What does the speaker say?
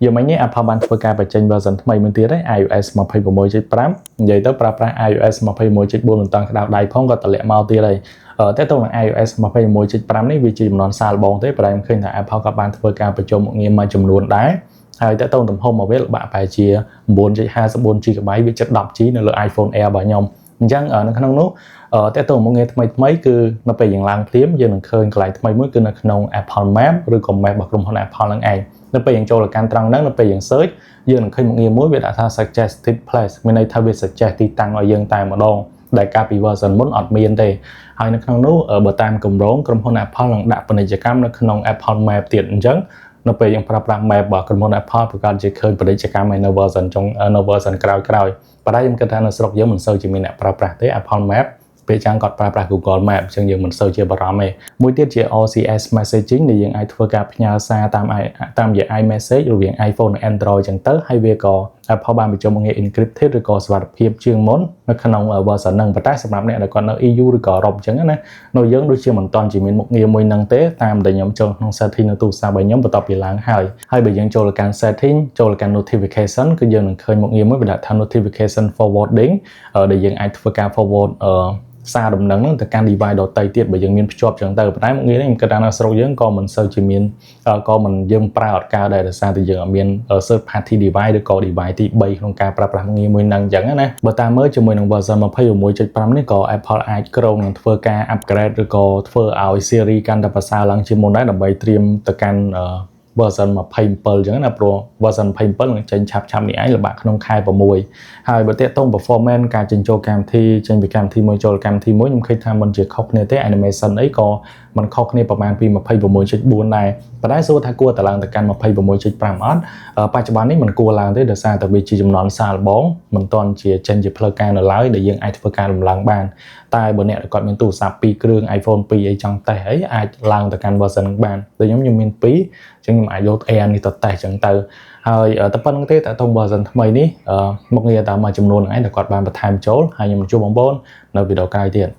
យមិញនេះ Apple បានធ្វើការបញ្ចេញ version ថ្មីមួយទៀតហើយ iOS 26.5និយាយទៅប្រើប្រាស់ iOS 26.4មិនតាន់ក្តៅដៃផងក៏តម្លាក់មកទៀតហើយតែទៅនឹង iOS 26.5នេះវាជាចំនួនសាកល្បងទេប៉ុន្តែខ្ញុំឃើញថា Apple ក៏បានធ្វើការបញ្ចូលមុខងារមួយចំនួនដែរហើយតើតទំហំមកវាល្បាក់ប្រហែលជា9.54 GB វាជិត 10 G នៅលើ iPhone Air របស់ខ្ញុំអញ្ចឹងនៅក្នុងនោះតើតមុខងារថ្មីថ្មីគឺនៅពេលយើងឡើងភ្លាមយើងនឹងឃើញកន្លែងថ្មីមួយគឺនៅក្នុង Apple Map ឬក៏ Map របស់ក្រុមហ៊ុន Apple ហ្នឹងឯងនៅពេលយើងចូលទៅកាន់ត្រង់ហ្នឹងនៅពេលយើង search យើងនឹងឃើញមុខងារមួយវាដាក់ថា suggested place មានន័យថាវា suggest ទីតាំងឲ្យយើងតែម្ដងដែលកាលពី version មុនអត់មានទេហើយនៅក្នុងនោះបើតាមគម្រោងក្រុមហ៊ុន Apple នឹងដាក់ពាណិជ្ជកម្មនៅក្នុង Apple Map ទៀតអញ្ចឹងនៅពេលយើងប្រើប្រាស់ map របស់ក្រុមហ៊ុន Apple ប្រកាសជាឃើញពាណិជ្ជកម្មឯនៅ version ចុងនៅ version ក្រោយៗប៉ុន្តែខ្ញុំគិតថានៅស្រុកយើងមិនសូវជាមានអ្នកប្រើប្រាស់ទេ Apple Map ពេលចាំងគាត់ប្រើប្រាស់ Google Map អញ្ចឹងយើងមិនសូវជាបារម្ភទេមួយទៀតជា RCS messaging ដែលយើងអាចធ្វើការផ្ញើសារតាមតាមរយៈ iMessage រវាង iPhone និង Android អញ្ចឹងទៅហើយវាក៏ Apple បានបញ្ចូលមុខងារ encrypted ឬក៏សុវត្ថិភាពជាងមុននៅក្នុង version ហ្នឹងប៉ុន្តែសម្រាប់អ្នកដែលគាត់នៅ EU ឬក៏អឺរ៉ុបអញ្ចឹងណានៅយើងដូចជាមិនទាន់ជាមានមុខងារមួយហ្នឹងទេតាមដែលខ្ញុំចូលក្នុង setting នៅទូរស័ព្ទរបស់ខ្ញុំបន្ទាប់ពីឡើងហើយហើយបើយើងចូលទៅកាន់ setting ចូលទៅកាន់ notification គឺយើងនឹងឃើញមុខងារមួយវាដាក់ថា notification forwarding ដែលយើងអាចធ្វើការ forward សារដំណឹងហ្នឹងទៅកាន់ device ដទៃទៀតបើយើងមានភ្ជាប់ចឹងទៅប៉ុន្តែមុខងារនេះខ្ញុំគិតថានៅស្រុកយើងក៏មិនសូវជាមានក៏មិនយើងប្រើអត់កើតដែរដោយសារតែយើងអត់មាន third party device ឬក៏ device ទី3ក្នុងការប្រើប្រាស់មុខងារមួយហ្នឹងអញ្ចឹងណាបើតាមមើលជាមួយនឹង version 26.5នេះក៏ Apple អាចគ្រោងនឹងធ្វើការ upgrade ឬក៏ធ្វើឲ្យ Siri កាន់តែប្រសើរឡើងជាងមុនដែរដើម្បីត្រៀមទៅកាន់ version 27អញ្ចឹងណាព្រោះ version 27នឹងចេញឆាប់ឆាប់នេះឯងល្បាក់ក្នុងខែ6ហើយបើទាក់ទង performance ការចេញចូលកម្មវិធីចេញពីកម្មវិធីមួយចូលកម្មវិធីមួយខ្ញុំឃើញថាមិនជាខុសគ្នាទេ animation អីក៏មិនខុសគ្នាប្រហែលពី26.4ដែរប៉ុន្តែសួរថាគួរតែឡើងទៅកាន់26.5អត់បច្ចុប្បន្ននេះមិនគួរឡើងទេដោយសារតែវាជាចំនួនសាកល្បងមិនទាន់ជាចេញជាផ្លូវការនៅឡើយដែលយើងអាចធ្វើការដំឡើងបានតែបើអ្នកដែលគាត់មានទូរស័ព្ទ2គ្រឿង iPhone 2អីចង់តេស្តអីអាចឡើងទៅកាន់ version បានដូចខ្ញុំខ្ញុំមាន2អញ្ចឹងខ្ញុំអាចយក Air នេះទៅតេស្តអញ្ចឹងទៅហើយតែប៉ុណ្្នឹងទេតើតង version ថ្មីនេះមុខងារតាមមួយចំនួនហ្នឹងឯងដែលគាត់បានបន្ថែមចូលហើយខ្ញុំជួបបងប្អូននៅវីដេអូក្រោយទៀត។